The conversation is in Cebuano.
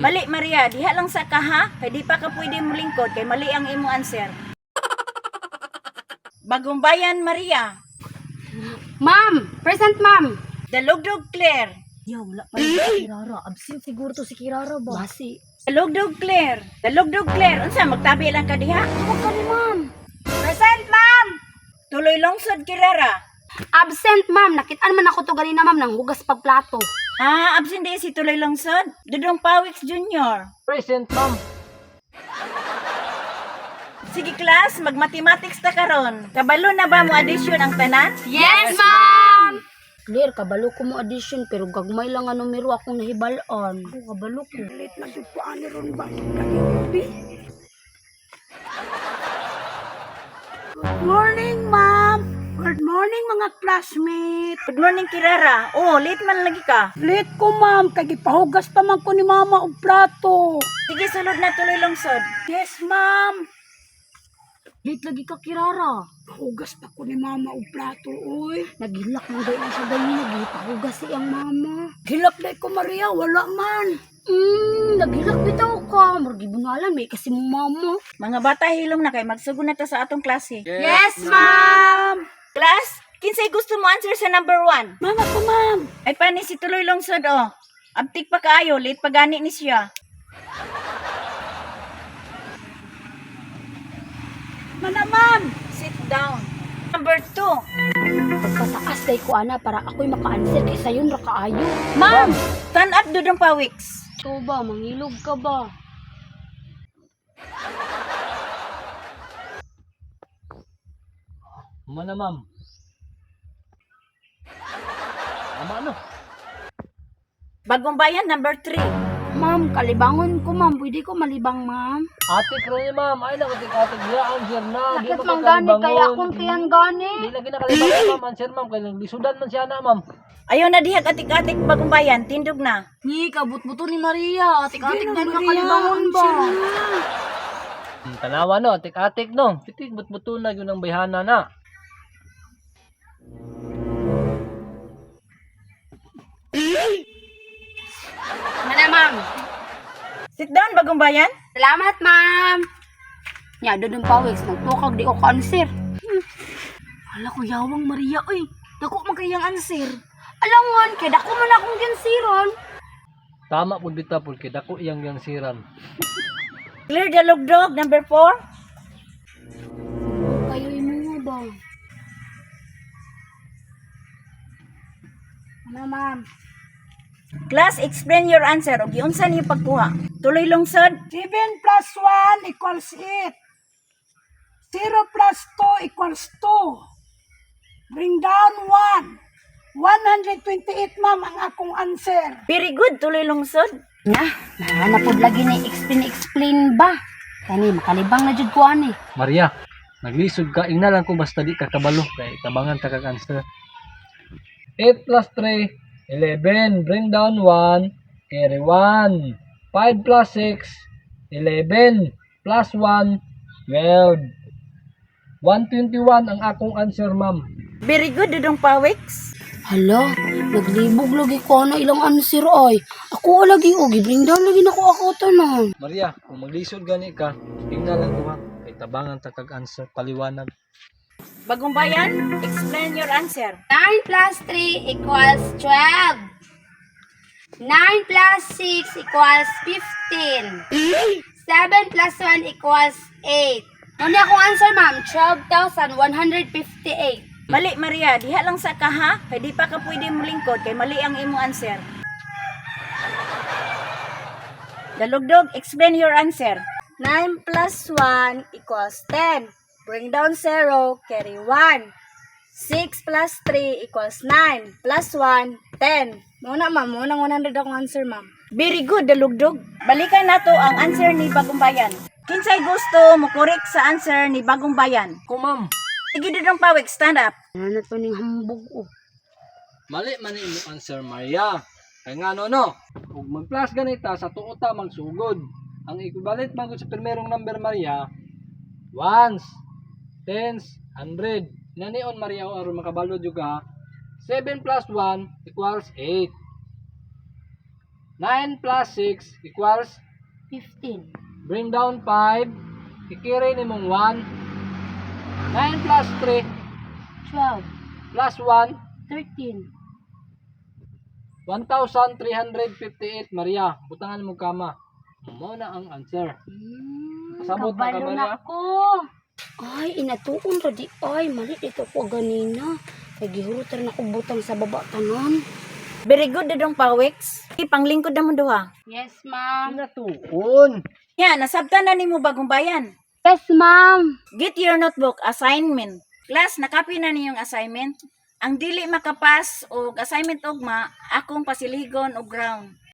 Mali, Maria, diha lang sa ka ha. Kay di pa ka pwede molingkod kay mali ang imong answer. Bagong Bayan, Maria. Ma'am, present, ma'am. Dalugdog, Claire. Ya, wala pa rin si Kirara. Absent siguro to si Kirara ba? Basi. Dalugdog, Claire. Dalugdog, Claire. Unsa magtabi lang ka diha? Tawag ka ni ma'am. Present, ma'am. Tuloy lungsod, Kirara. Absent, ma'am. Nakitaan man ako to ganina, ma'am, nang hugas pagplato. Ah, absent di si Tuloy Lungsod. Dudong Pawiks Jr. Present, ma'am. Sige class, magmathematics ta karon. Kabalo na ba mo addition ang tanan? Yes, ma'am! Clear, kabalo ko mo addition pero gagmay lang ang numero akong nahibalaan. Ako, kabalo ko. Late na jud ko ani ron ba? Kaliubi. Good morning, ma'am. Good morning, mga classmate. Good morning, Kirara. Oh, late man lagi ka. Late ko, ma'am. Kay gipahugas pa man ko ni mama og plato. Sige, sulod na Tuloy Lungsod. Yes, ma'am. Late lagi ka, Kirara. Pahugas pa ko ni mama og plato, oy. Naghilak man daw siya ganina, gipahugas siyang mama. Hilak day ko, Maria. Wala man. Naghilak bitaw ka. Murag gibungalan, may kasi mong mama. Mga bata, hilom na kay magsugod na ta sa atong klase. Yes, ma'am! Class, kinsay gusto mo answer sa number 1? Mama ko, ma'am. Ay pani si Tuloy Lungsod oh. Abtik pa kaayo, late pa gani ni siya. Mana, ma'am. Sit down. Number 2. Pagpataas kay ko ana para ako'y maka-answer kay sayon ra kaayo. Ma'am! Stand up, Dudong Pawiks. Ikaw ba, mangilog ka ba? Mana, ma'am. Tama, no? Bagong Bayan, number 3. Ma'am, kalibangon ko, ma'am. Pwede ko malibang, ma'am. Atik ra ni ma'am. Ay, nakatik-atik diya. Answer na. Di Bakit man man gani kalibangon. kaya akong tiyan gani? Di lagi nakalibangon, ma'am. Answer, ma'am. Kay naglisudan man siya na, ma'am. Ayaw na dihag atik-atik, Bagong Bayan, tindog na. Ni, kabut-buto ni Maria. Atik-atik Sige na na, Maria. kalibangon ba? Answer na. Tanawa, no? Atik-atik, no? Pitik, but-buto na yun ang bayhana na. Mana, ma'am. Sit down, Bagong Bayan. Salamat, ma'am. Nya, doon pawiks. Nagtukag di ko ka-answer. Hala ko yawang Maria, oy. Dako man kayang answer. Alangan, kay dako man akong gansiron. Tama po bitaw po. Kay dako iyang yansiran. Clear the lugdog, number 4. Kayo imo ba? Mana, ma'am. Class, explain your answer. O giunsa niyo pagkuha. Tuloy Lungsod. 7 plus 1 equals 8. 0 plus 2 equals 2. Bring down 1. 128, ma'am, ang akong answer. Very good, Tuloy Lungsod. Na, nahanap pod lagi na explain explain ba? Kani makalibang na jud ko ani. Maria, naglisod ka. Ingna lang ko basta di ka kabalo. Kay tabangan ta kag answer. 8 plus 3, 11. Bring down 1, carry 1. 5 plus 6, 11. Plus 1, 12. 121 ang akong answer, ma'am. Very good, Dudong Pawiks. Hala, naglibog lagi ko ana ilang answer ay. Ako lagi og bring down lagi nako ako tanan. Maria, kung maglisod gani ka, ingna lang ko ha. Kay tabangan ta kag answer, paliwanag. Bagong Bayan, explain your answer. 9 plus 3 equals 12. 9 plus 6 equals 15. 7 plus 1 equals 8. Ano akong answer, ma'am? 12,158. Mali, Maria, diha lang sa ka ha. Kay di pa ka pwede molingkod kay mali ang imong answer. Dalugdog, explain your answer. 9 plus 1 equals 10. Bring down 0, carry 1. 6 plus 3 equals 9. Plus 1, 10. Muna, ma'am. Muna 100 akong answer, ma'am. Very good, Dalugdog. Balikan nato ang answer ni Bagong Bayan. Kinsay gusto mo correct sa answer ni Bagong Bayan? Ko, ma'am. Sige, Dudong Pawiks, stand up. Ano na to ning hambog oh. Mali man ni imong answer, Maria. Kay ngano no? Ug mag-plus ganita sa tuo ta magsugod. Ang equivalent man gud sa primerong number, Maria, ones, tens, hundred. Nanion Maria o aron makabalo jud ka. 7 plus 1 equals 8. 9 plus 6 equals 15. Bring down 5. I-carry nimong 1. 9 plus 3 12. plus 1, 13. 1,358, Maria. Butangan mo kama. Mao na ang answer. Pasabot na ka, Kabalo Maria. na ko. Ay, inatuon ra di ay. Mali dito ko ganina. Kay gihurot ra na ko butang sa baba tanan. Very good dodong Pawix. Panglingkod na mo duha. Yes, ma'am. Inatuon. Ya, nasabtan na nimo, Bagong Bayan. Yes, ma'am. Get your notebook, assignment. Class, nakapi na niyong assignment. Ang dili makapas og assignment ugma, akong pasiligon og ground.